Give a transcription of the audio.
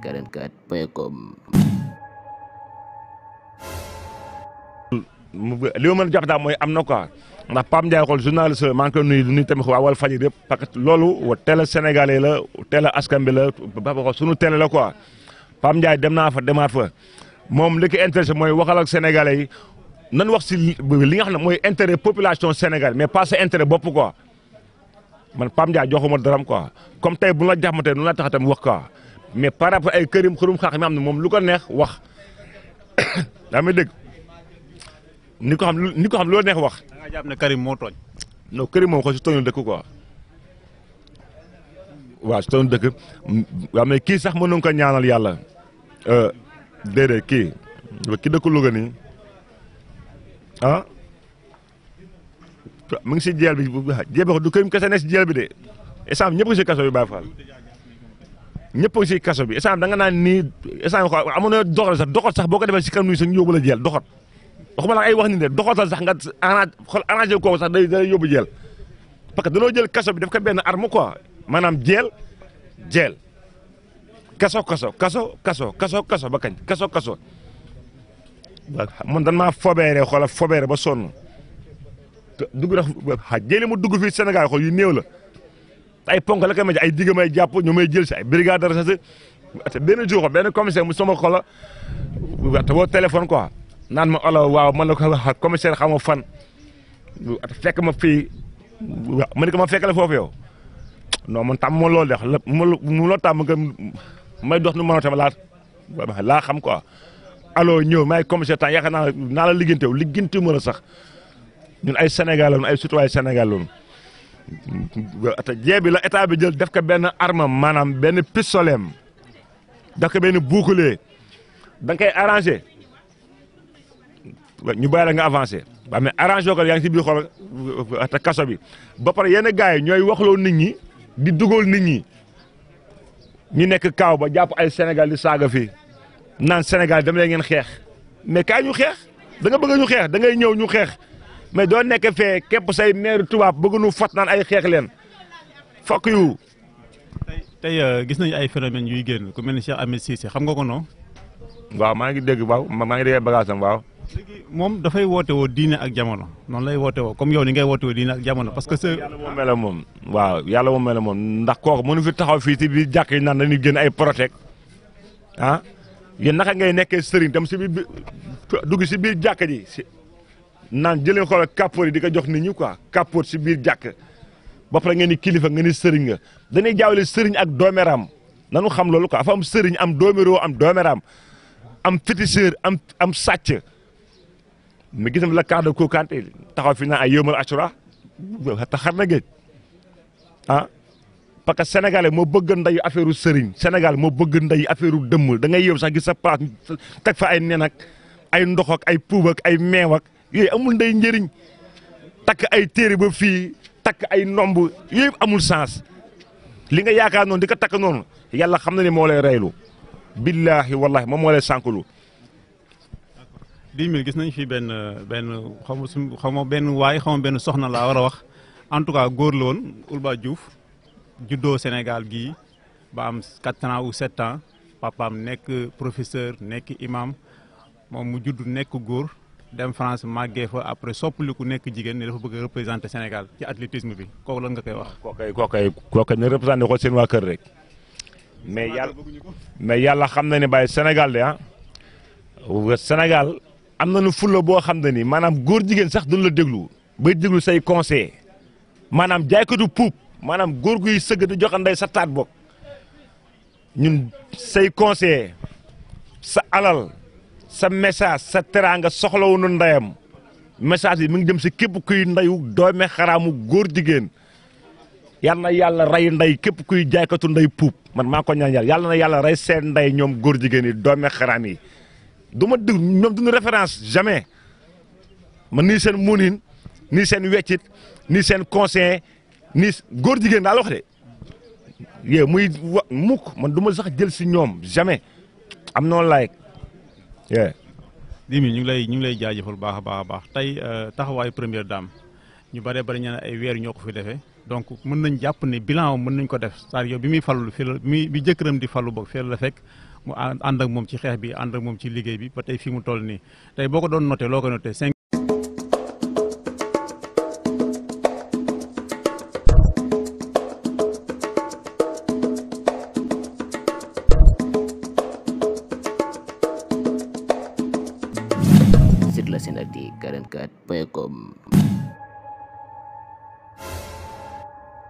44.com. li ma mën a jàpp daal mooy am na quoi ndax Pape Ndiaye xool journaliste maa ngi koy nuyu tamit waa Walfadjri yëpp parce que loolu télé sénégalais la télé askan bi la ba xool sunu télé la quoi Pape Ndiaye dem naa fa demaat fa moom li ko intéressé mooy waxal ak sénégalais yi nan wax si li nga xam ne mooy intérêt population sénégal mais pas sa intérêt bopp quoi man Pape Ndiaye joxuma daram quoi comme tey bu la jaxmatee nu la tax tam wax quoi mais par rapport ay kërim xurum xaax mi xam ne moom lu ko neex wax daa may dégg ni ko xam loo neex wax. da nga jàpp ne Karim moo tooñ. non Karim moom xool si tooñu dëkk quoi waaw si tooñu dëkk waaw mais kii sax mën nañu ko ñaanal yàlla déedéet kii dëkk Louga nii ah mu ngi si jeel bi jéem a du Karim kese ne si jeel bi de instant ñëpp ngi si kaso bi Baye Fall ñëpp ngi si kaso bi instant da nga naan nii instant quoi amoon na doxal sax boo ko defee si kanam nii sax ñu yóbbu la jeel doxat. waxuma la ay wax ni de doxatal sax nga arrangé kooku sax day yóbbu jeel parce que danoo jël kaso bi daf ko benn arme quoi maanaam jeel kaso ba kañ kaso man dan maa fobeere ba sonn dugg na jëli mu dugg fii Sénégal xool yu néew la ay ponk la ko may ay digg may jàpp ñoo may jël si ay brigade de recherche benn jour benn commissaire mu sama xola te woo téléphone quoi naan ma olo waaw man la ko wax commissaire xamoo fan fekk ma fii ma ne ko ma fekk la foofu yow non man tàmm ma loolu de mu loo tàmm nga may dox nu mën a tamit laa xam quoi allo ñëw may commissaire temps yaakaar naa la liggéeyantew ma la sax ñun ay Sénégal lañu ay citoyen Sénégal lañu te jeebi la état bi jël def ko benn arme maanaam benn pistolet def ko benn bouclier da nga koy arrangé ñu bàyyi la nga avancé waaw mais arrangé ko yaa ngi si biir xool te kaso bi ba pare yenn gars yi ñooy waxloo nit ñi di dugal nit ñi ñu nekk kaaw ba jàpp ay Sénégal di saaga fii naan Sénégal dem leen ngeen xeex mais kaay ñu xeex da nga bëgg ñu xeex da ngay ñëw ñu xeex mais doo nekk fee képp say maire tubaab bëgg nu fat naan ay xeex leen fokk yu. tey gis nañu ay phénomènes yuy génn ku mel ni Cheikh Ahmed Cissé xam nga ko non. waaw maa ngi dégg waaw maa ngi dégg bagage am waaw. léegi moom dafay woote woo diine ak jamono noonu lay woote woo comme yow ni ngay woote woo diine ak jamono parce que yàlla moo mel moom waaw yàlla moo mel moom ndax kooku mënu fi taxaw fii ci biir jàkk yi naan dañuy génn ay protect ah yéen naka ngay nekkee sëriñ tam si biir dugg si biir jàkk ji si naan jëlee xoolal kàppoor yi di ko jox nit ñi quoi kàppoor si biir jàkk ba pare ngeen ni kilifa ngeen ni sëriñ nga dañuy jaawale sëriñ ak doomeram nanu xam loolu quoi dafa am sëriñ am doomeroo am doomeram am féticheur am sàcc mais gis nga la cas de Kounkandé taxaw fi naan ay yëmal assura te xar na géej ah parce que sénégalais moo bëgg ndeyu affaire sëriñ Sénégal moo bëgg ndeyu affaire dëmm da ngay yëw sax gis sa place teg fa ay nen ak ay ndox ak ay puub ak ay meew ak yooyu amul ndey njëriñ takk ay téere ba fii takk ay nomb yooyu amul sens li nga yaakaar noonu di ko takk noonu yàlla xam na ne moo lay reylu billaahi wallaahi moom moo lay sànkulu 10 000 gis nañ fi benn xaw ma benn waay xaw ma benn soxna laa war a wax en tout cas góor la woon Oulba Diouf juddoo Sénégal gii ba am 4 ans ou 7 ans papaam nekk professeur nekk imam moom mu judd nekk góor dem France màggee fa après soppaliku nekk jigéen ne dafa bëgg a représenter Sénégal ci athlétisme bi kooku lan nga koy wax. kooku ne représenté ko seen waa kër rek mais yàlla xam na ne bàyyi Sénégal de Sénégal. am nañu fulla boo xam ne ni maanaam góor jigéen sax duñu la déglu bay déglu say conseil maanaam jaaykatu puub maanaam góor guy sëgg di joxe ndey sa taat bokk ñun say conseil sa alal sa message sa teraanga soxlawuñu ndeyam message yi mi ngi jëm si képp kuy ndeyu doome xaraamu góor jigéen yal na yàlla rey ndey képp kuy jaaykatu ndey puub man maa ko ñaan yàlla na yàlla rey seen ndey ñoom góor jigéen yi doome xaraam yi du ma déglu ñoom duñu référence jamais man nii seen munin nii seen weccit nii seen conseil nii góor jigéen daal wax de yee muy mukk man du ma sax jël si ñoom jamais am noonu laay yee. 10 000 ñu ngi lay jaajëfal baax a baax tey taxawaayu première dame ñu bëree bëri ñu ne ay weer ñoo ko fi defee donc mën nañ jàpp ne bilan mën nañ ko def c'est-à-dire yow bi muy fallu fii la bi jëkkëram di fallu boog fii la fekk mu ànd ak moom ci xeex bi ànd ak moom ci liggéey bi ba tey fii mu toll nii tey boo ko doon noté loo ko noté 5. Site la Senactu 44.com